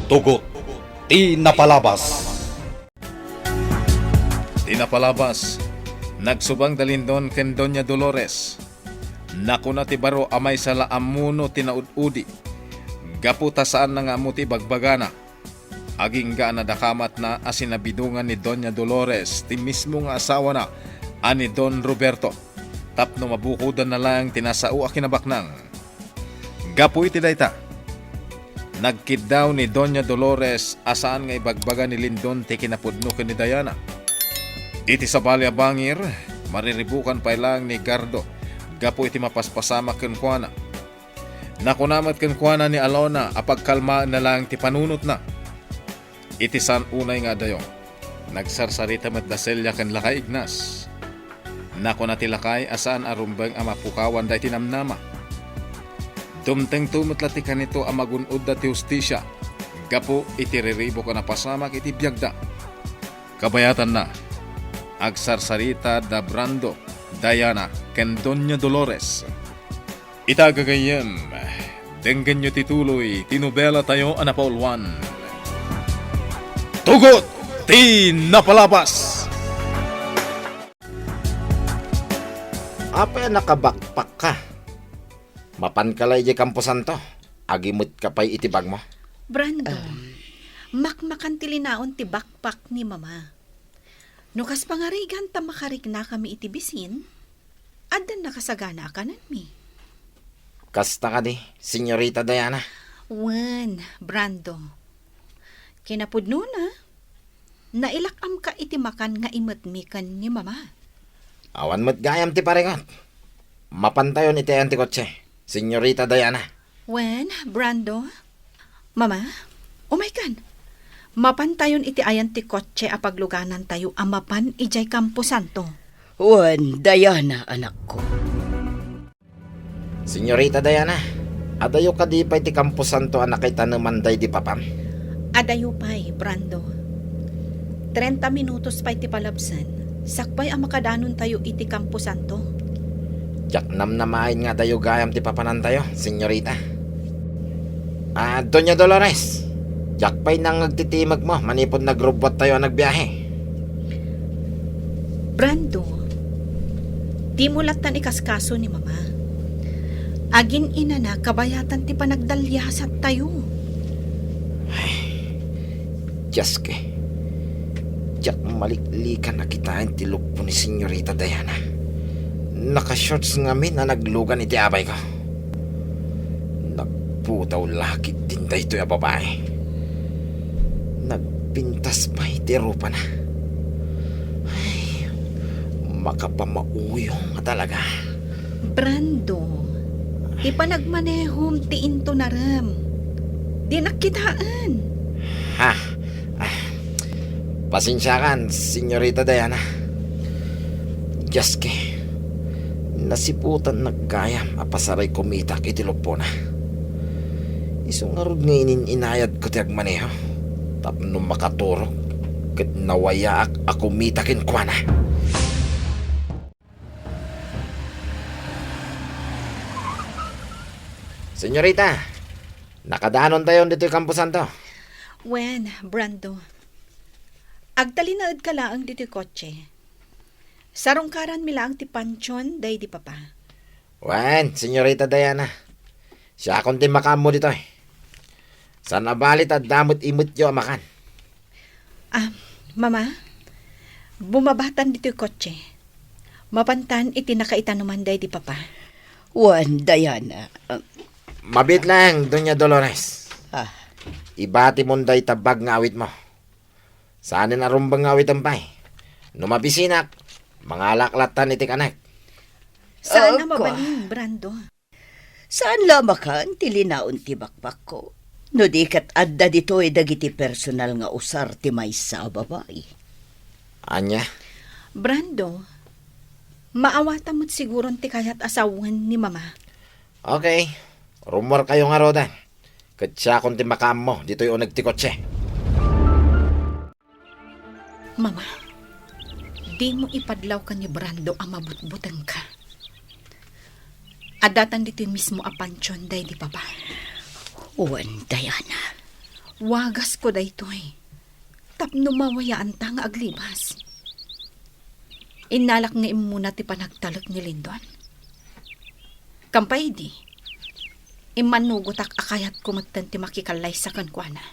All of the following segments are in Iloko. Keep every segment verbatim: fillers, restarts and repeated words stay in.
Tugot ti napalabas. Ti napalabas, nagsubang da Lindon ken Doña Dolores. Nakuna ti baro a maysa la ammono ti naud-udi. Gapu ta saanna nga ammo ti ibagbagana. Agingga a nadakamatna a sinabidongan ni Doña Dolores ti mismo nga asawana a ni Don Roberto tapno mabukodanna laeng ti nasao a kinabaknang. Gapu iti dayta, nagkiddaw ni Doña Dolores a saan nga ibagbaga ni Lindon ti kinapudno ken ni Diana. Iti sabali a bangir, mariribukan pay laeng ni Gardo gapu iti mapaspasamak kenkuana. Nakuna met kenkuana ni Alona a pagkalmaenna laeng ti panunotna. Iti saan unay nga adayo, nagsarsarita met da Celia ken lakay Ignas. Nakuna ti lakay a saan a rumbeng a mapukawan daytoy namnama. Dumtengto met la ti kanito a magun-odda ti hustisia gapu iti riribuk a napasamak iti biagda. Kabayatanna, agsarsarita da Brando, Diana, ken Doña Dolores. Ita gagayyem, denggenyo ti tuloy ti nobela tayo a napauluan. Tugot ti napalabas! Apay a nakabakpak ka? Mapan ka la idiay kamposanto? Agimet ka pay iti bagmo? Brandon, makmakan ti linaon ti bakpak ni Mama. No kas pangarigan ta makariknakami iti bisin, addan nakasagana a kanenmi. Kasta kadi, Señorita Diana? Wen, Brando. Kinapudnona, nailak-amka iti makan nga imetmi ken ni Mama. Awan met gayam ti paringot. Mapantayon iti ayan ti kotse, Señorita Diana. Wen, Brando. Mama, umaykan. Mapantayon iti ayan ti kotse a pagluganantayo a mapan idiay kamposanto. Wen, Diana, anakko. Señorita Diana, adayo kadi pay ti kamposanto a nakaitaneman daydi papam? Adayo pay, Brando. Trenta minutos pay ti palabsen, sakbay a makadanontayo iti kamposanto. Diak namnamaen nga adayo gayam ti papanantayo, Señorita. Ah, Doña Dolores, diak pay nangngeg ti timekmo manipud nagrubbuattayo a nagbiahe. Brando, dimo lattan ikaskaso ni Mama. Agin-inana kabayatan ti panagdaliasattayo. Ay, Dios ko. Diak maliklikan a kitaen ti luppo ni Señorita Diana. Naka-shorts ngamin a naglugan iti abayko. Nagputaw la ketdin daytoy a babai. Nagpintas pay ti rupana. Ay, makapamauyong a talaga. Brando, ti panagmanehom ti intunarem. Dinak kitaen. Ha? Ah, pasensiakan, Señorita Diana. Dios ko, nasiputannak gayam a pasaray kumitak iti luppona. Isu ngarud nga inin-inayadko ti agmaneho tapno makaturog ket nawayaak a kumita kenkuana. Señorita, nakadanontayon ditoy kamposanto. Wen, Brando. Agtalinaedka laeng ditoy kotse. Sarungkaranmi laeng ti pantion daydi papa. Wen, Señorita Diana. Siakon ti makaammo ditoy. Saan a bali ta adda met imetyo a makan. Ah, Mama, bumabatan ditoy kotse. Mapantan iti nakaitanuman daydi papa. Wen, Diana. Ah. Mabiit laeng, Doña Dolores. Ah. Ibatimon dayta bag nga awitmo. Saanen a rumbeng nga awitem pay. No mabisinak, mangalak lattan iti kanek. Saan a mabalin, Brando. Saan la a makan ti linaon ti bakbakko. No di ket adda ditoy dagiti personal nga usar ti maysa a babai. Ania? Brando, maawatam met siguron ti kayat a sawen ni Mama. Okay. Rummuarkayo ngaruden. Ket siakon ti makaammo ditoy uneg ti kotse. Mama, dimo ipadlaw ken ni Brando a mabutbutengka. Addatan ditoy mismo a pantion daydi papa. Wen, Diana. Wagasko daytoy tapno mawayaanta nga aglibas. Innalak nga immuna ti panagtalek ni Lindon. Kampay idi, immannugotak a kayatko metten ti makikallaysa kenkuana.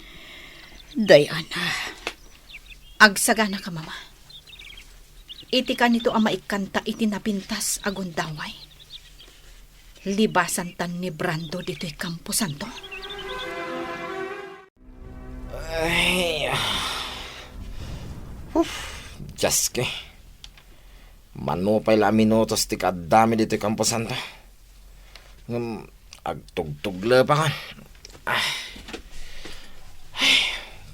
Diana. Agsaganaka, Mama. Iti kanito a maikkanta iti napintas a gundaway, libasantan ni Brando ditoy kamposanto. Ay, ah. Uf, Dios ko. Mano pay la a minutos ti kaaddami ditoy kamposanto. Ngem agtugtuglepakon. Ah. Ay,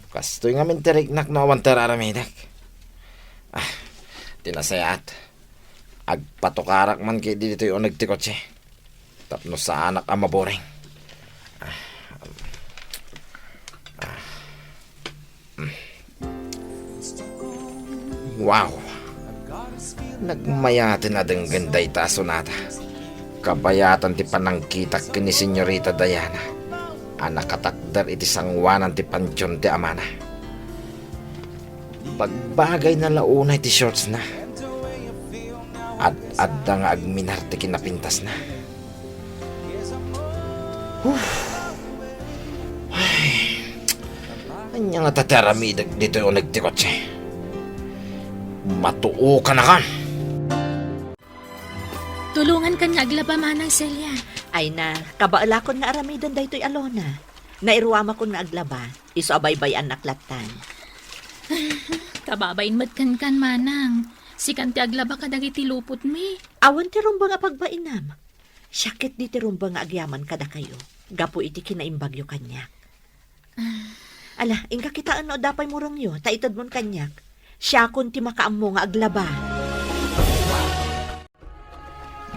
kastoy ngamin ti riknak no awan ti ar-aramidek. Ah, ti nasayaat, agpatukarak man ketdi ditoy uneg ti kotse tapno saanak a maboring. Ah, ah. Wow! Nagmayaten a denggen dayta a sonata. Kabayatan ti panangkitak ken ni Señorita Diana a nakatakder iti sangoanan ti pantion ti amana. Bagbagayna la unay ti shortsna. Ad-adda nga agminar ti kinapintasna. Uf. Ay. Ania ngata ti aramidek ditoy uneg ti kotse? Matuokanakon. Tulongankan nga aglaba, Manang Celia. Ay na, kabaelakon nga aramiden daytoy a lona. Nairuamakon nga aglaba, isu a baybay-annak lattan. Kababain met kenkan, Manang. Sikan ti aglaba kadagiti lupotmi. Awan ti rumbeng a pagbainam. Siak ketdi ti rumbeng nga agyaman kadakayo gapu iti kinaimbagyo kaniak. Ala, inka kitaen no adda pay murengyo, ta itedmon kaniak. Siakon ti makaammo nga aglaba.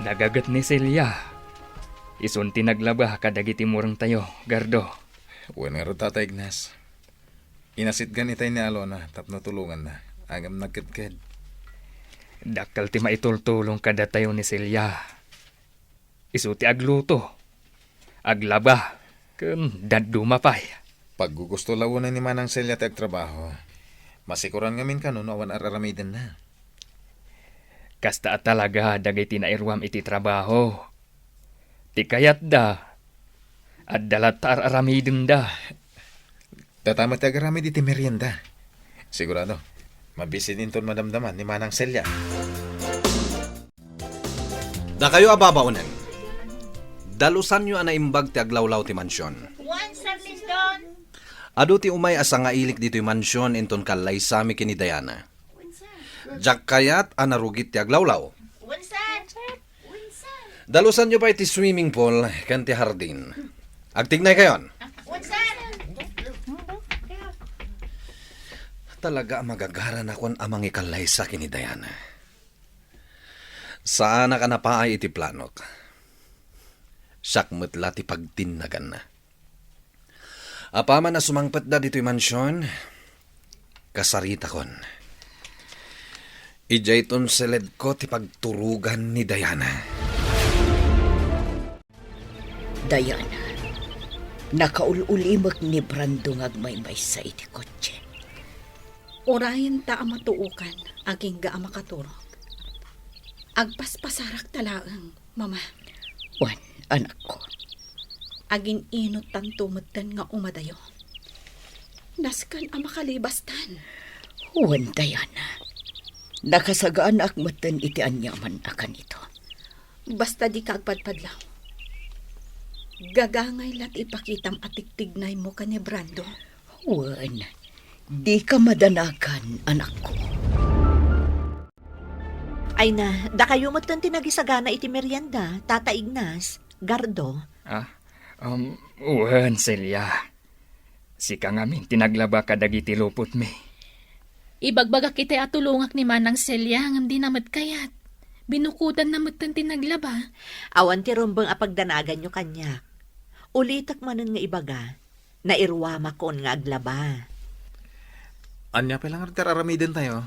Nagaget ni Celia. Isun ti naglaba kadagiti murengtayo, Gardo. Wen ngarud, Tata Ignas. Inasitgan itay ni Alona tapno tulonganna. Ngem nagkedked. Dakkel ti maitultulong kadatayo ni Celia. Isu ti agluto, aglaba, ken dadduma pay. Paggugusto la unay ni Manang Celia ti agtrabaho. Masikoran ngamin kano no awan ar-aramidenna. Kasta a talaga dagiti nairuam iti trabaho. Ti kayatda, adda latta ar-aramidenda. Data met ti agaramid iti merienda. Sigurado, mabisin inton madamdaman ni Manang Celia. Dakayo a babaonen, dalusanyo a naimbag ti aglawlaw ti mansion. Wen, Sir Lindon. Adu ti umay a sangailik ditoy mansion inton kallaysami ken ni Diana. Wen, sir. Diak kayat a narugit ti aglawlaw. Wen, sir. Wen, sir. Dalusanyo pay ti swimming pool ken ti hardin. Agtignaykayon. Wen, sir. Talaga a magagaranakon a mangikallaysa ken ni Diana. Saanak a napaay iti planok. Siak met la ti pagtinnaganna. Apaman a sumangpetda ditoy mansion, kasaritakon. Idiay ton seledko ti pagturogan ni Diana. Diana, nakaul-ulimek ni Brando nga agmaymaysa iti kotse. Urayenta a matuokan, agingga a makaturog. Agpaspasarakta laeng, Mama. Wen, anakko. Agin-inottanto metten nga umadayo. Nasken a makalibastan. Wen, Diana. Nakasaganaak metten iti aniaman a kanito. Basta dika agpadpadlaw. Gagangay la ti ipakitam a tigtignaymo ken ni Brando. Wen, dika madanagan, anakko. Ay na, dakayo metten ti nagisagana iti merienda, Tata Ignas, Gardo. Ah, um, wen, Celia. Sika ngamin ti naglaba kadagiti lupotmi. Ibagbagak itay a tulongak ni Manang Celia, ngem dina met kayat. Binukodanna metten ti naglaba. Awan ti rumbeng a pagdanaganyo kaniak. Ulitek manen nga ibaga, nairuamakon nga aglaba. Ania pay la ngarud ti ar-aramidentayo?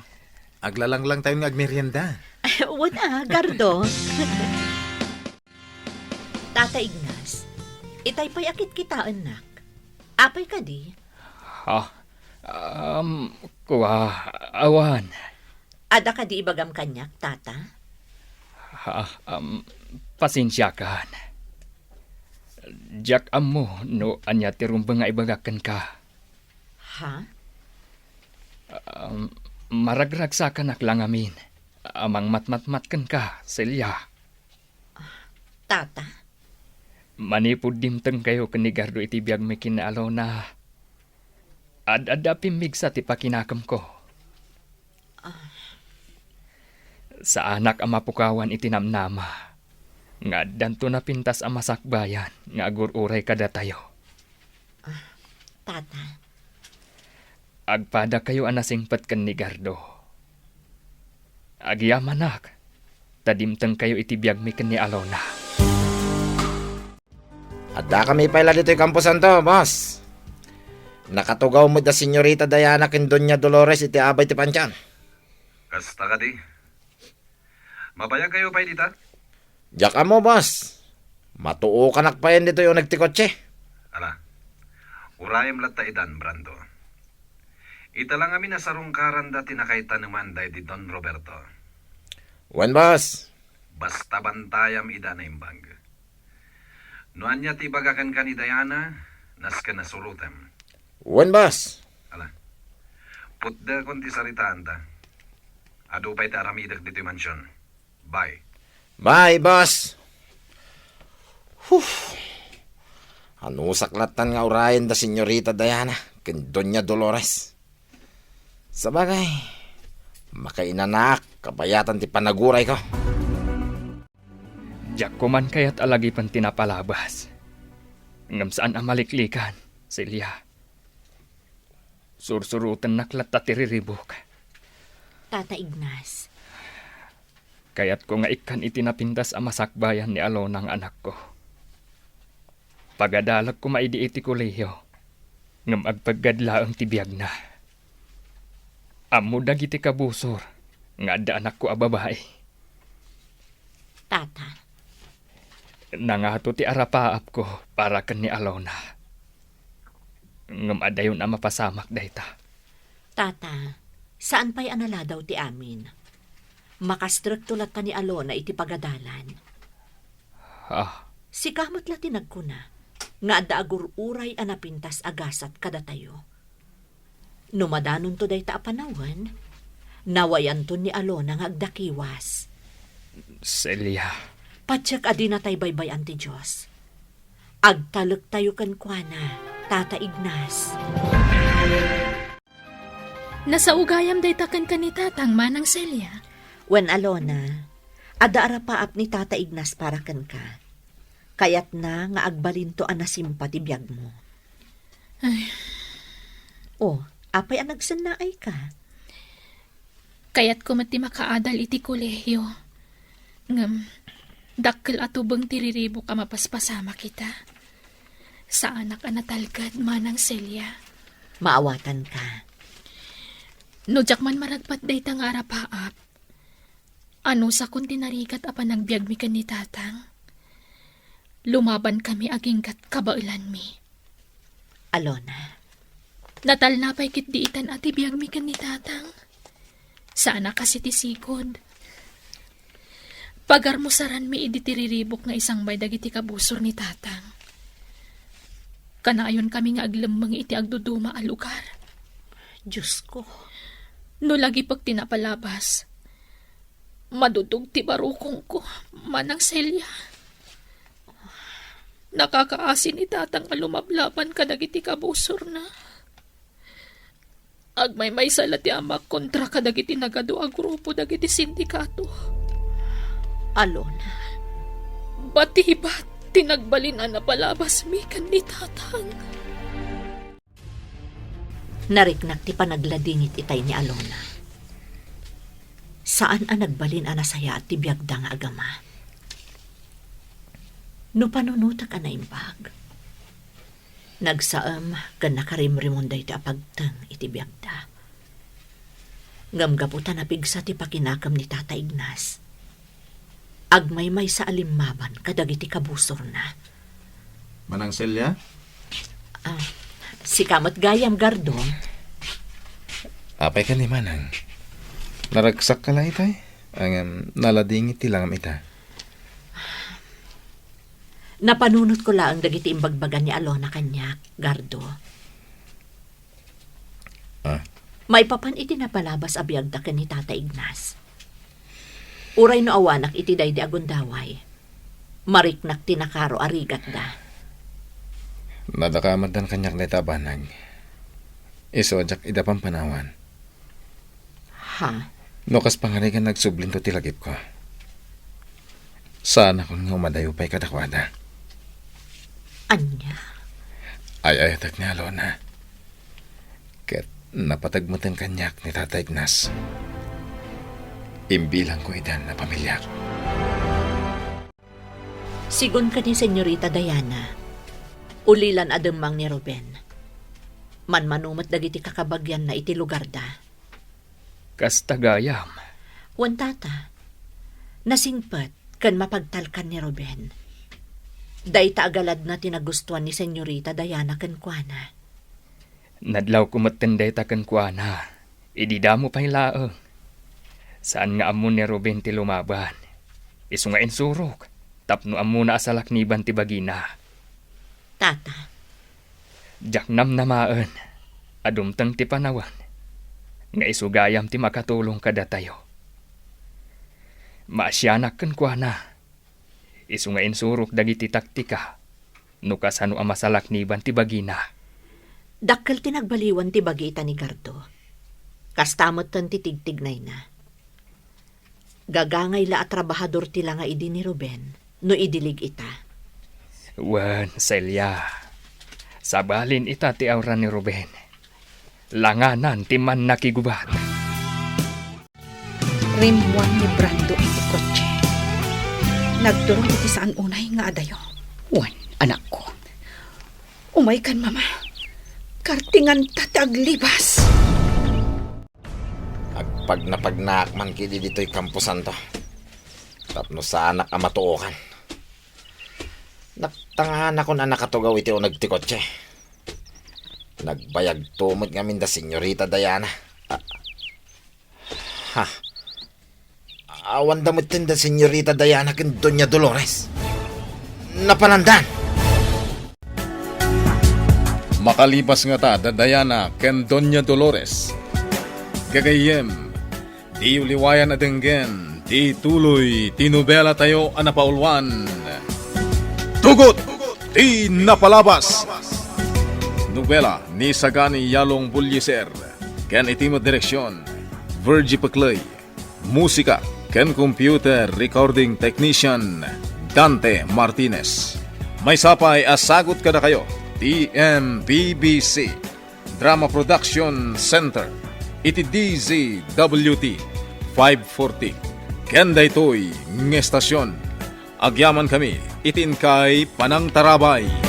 Aglalanglangtayon nga agmerienda. Wen a, Gardo. Tata Ignas, itay pay a kitkitaennak. Apay kadi? Ah, um, kua, awan. Adda kadi ibagam kaniak, Tata? Ah, um, pasensiakan. Diak ammo no ania ti rumbeng nga ibagak kenka. Ha? Um, maragragsakanak la ngamin a mangmatmatmat kenka, Celia. Tata? Manipud dimtengkayo ken ni Gardo iti biagmi ken ni Alona, ad-adda pimmigsa ti pakinakemko. Ah. Saanak a mapukawan iti namnama nga addanto napintas a masakbayan nga agur-uray kadatayo. Ah, Tata. Agpadakayo a nasingpet ken ni Gardo. Agyamanak, ta dimtengkayo iti biagmi ken ni Alona. Addakami pay la ditoy kamposanto, boss. Nakatugaw met da Señorita Diana ken Doña Dolores iti abay ti pantion. Kasta kadi? Mabayagkayo pay dita? Diak ammo, boss. Matuokanak payen ditoy uneg ti kotse. Ala, urayem latta idan, Brando. Ita la ngamin a sarungkaranda ti nakaitaneman daydi Don Roberto. Wen, boss. Basta bantayam ida a naimbag. No ania ti ibaga kenka ni Diana, nasken a surotem. Wen, boss. Ala, putdekon ti saritaanta. Adu pay ti aramidek ditoy mansion. Bye. Bye, boss. Huh. Anusak lattan nga urayen da Señorita Diana ken Doña Dolores. Sabagay, makainanaak kabayatan ti panagurayko. Diak koman kayat a lagipen ti napalabas. Ngem saan a maliklikan, Celia. Sursurotennak latta ti riribuk. Tata Ignas. Kayatko nga ikkan iti napintas a masakbayan ni Alona nga anakko. Pagadalek koma idi iti kolehiyo, ngem agpeggad laeng ti biagna. Ammo dagiti kabusor nga adda anakko a babai. Tata. Nangato ti arapaapko para ken ni Alona. Ngem adayon a mapasamak dayta. Tata, saan pay a naladaw ti amin. Makastrekto latta ni Alona iti pagadalan. Ah. Sika met la ti nagkuna nga adda agur-uray a napintas a gasat kadatayo. No madanonto dayta a panawen, nawayanton ni Alona nga agdakiwas. Celia. Patiek a dinatay baybay-an ti Dios. Agtalektayo kenkuana, Tata Ignas. Nasao gayam dayta kenka ni Tatang, Manang Celia. Wen, Alona, adda arapaap ni Tata Ignas para kenka. Kayatna nga agbalinto a nasimpa ti biagmo. Ay. O, apay a nagsennaayka? Kayatko met ti makaadal iti kolehiyo. Ngem, dakkel a tubeng ti riribuk a mapaspasamak ita. Saanak a natalged, Manang Celia. Maawatanka. No diak man maragpat dayta nga arapaap, anusakon ti narigat a panagbiagmi ken ni Tatang? Lumabankami aginggat kabaelanmi. Alona. Natalna pay ketdi itan a ti biagmi ken ni Tatang. Saan a kas iti sigud. Pagarmusaranmi idi ti riribuk nga isangbay dagiti kabusor ni Tatang. Kanaayonkami nga aglemmeng iti agduduma a lugar. Diosko. No lagipek ti napalabas, madudog ti barukongko, Manang Celia. Nakakaasi ni Tatang a lumablaban kadagiti kabusorna. Agmaymaysa la ti amak kontra kadagiti nagadu a grupo dagiti sindikato. Alona. Batibat ti nagbalin a napalabasmi ken ni Tatang. Nariknak ti panagladingit itay ni Alona. Saan a nagbalin a nasayaat ti biagda nga agama. No panunotek a naimbag, nagsaem ken nakarimrimon daytoy a pagteng iti biagda. Ngem gapu ta napigsa ti pakinakem ni Tata Ignas, agmaymaysa a limmaban kadagiti kabusorna. Manang Celia? Ah, Sika met gayam, Gardo. Apay kadi, Manang? Naragsak ka la itay? Ngem naladingit ti langam ita. Napanunotko laeng dagiti imbagbaga ni Alona kaniak, Gardo. Ah? Maipapan iti napalabas a biagda ken ni Tata Ignas. Uray no awanak iti daydi a gundaway, mariknak ti nakaro a rigatda. Nadakamatdan kaniak dayta a banag. Isu a diak ida pampanawan. Ha? No kas pangarigan, nagsublinto ti lagipko. Saanakon nga umadayo pay kadakuada. Ania? Ay-ayatek ni Alona. Ket napateg metten kaniak ni Tata Ignas. Imbilangko idan a pamiliak. Sigun ken ni Senyorita Diana, ulilan a demmang ni Ruben. Manmano met dagiti kakabagianna iti lugarda. Kasta gayam. Wen, Tata. Nasingpet ken mapagtalkan ni Ruben. Dayta a galadna ti nagustuan ni Senyorita Diana kenkuana. Nadlawko metten dayta kenkuana idi damo pay laeng. Saan nga ammo ni Ruben ti lumaban. Isu nga insurok tapno ammona a salakniban ti bagina. Tata. Diak namnamaen a dumteng ti panawen nga isu gayam ti makatulong kadatayo. Maasianak kenkuana. Isu nga insurok dagiti taktika no kasano a masalakniban ti bagina. Dakkel ti nagbaliwan ti bagi ita ni Gardo. Kasta metten ti tigtignayna. Gagangay la a trabahador ti langa idi ni Ruben no idilig ita. Wen, Celia, sabalin ita ti awran ni Ruben. Langanan ti mannakigubat. Rimmuar ni Brando iti kotse. Nagturong iti saan unay nga adayo. Wen, anakko. Umaykan, Mama. Kartinganta ti aglibas. Agpagnapagnaak man ketdi ditoy kamposanto tapno saanak a matuokan. Nagtanganakon a nakatugaw iti uneg ti kotse. Nagbayagto met ngamin da Senyorita Diana. Ah, ha. Awanda metten da Senyorita Diana ken Doña Dolores. Napanandan! Makalibas ngata da Diana ken Doña Dolores. Gagayyem, diyo liwayan a denggen ti tuloy ti nobelatayo a napauluan, Tugot ti Napalabas. Nobela ni Sagani Yalong Bullieser ken iti met direksion, Virgie Peclay. Musika ken computer recording technician, Dante Martinez. Maysa pay a sagut kadakayo ti M P B C Drama Production Center iti D Z W T five forty. Ken daytoy nga estasion, agyamankami iti inkay panangtarabay.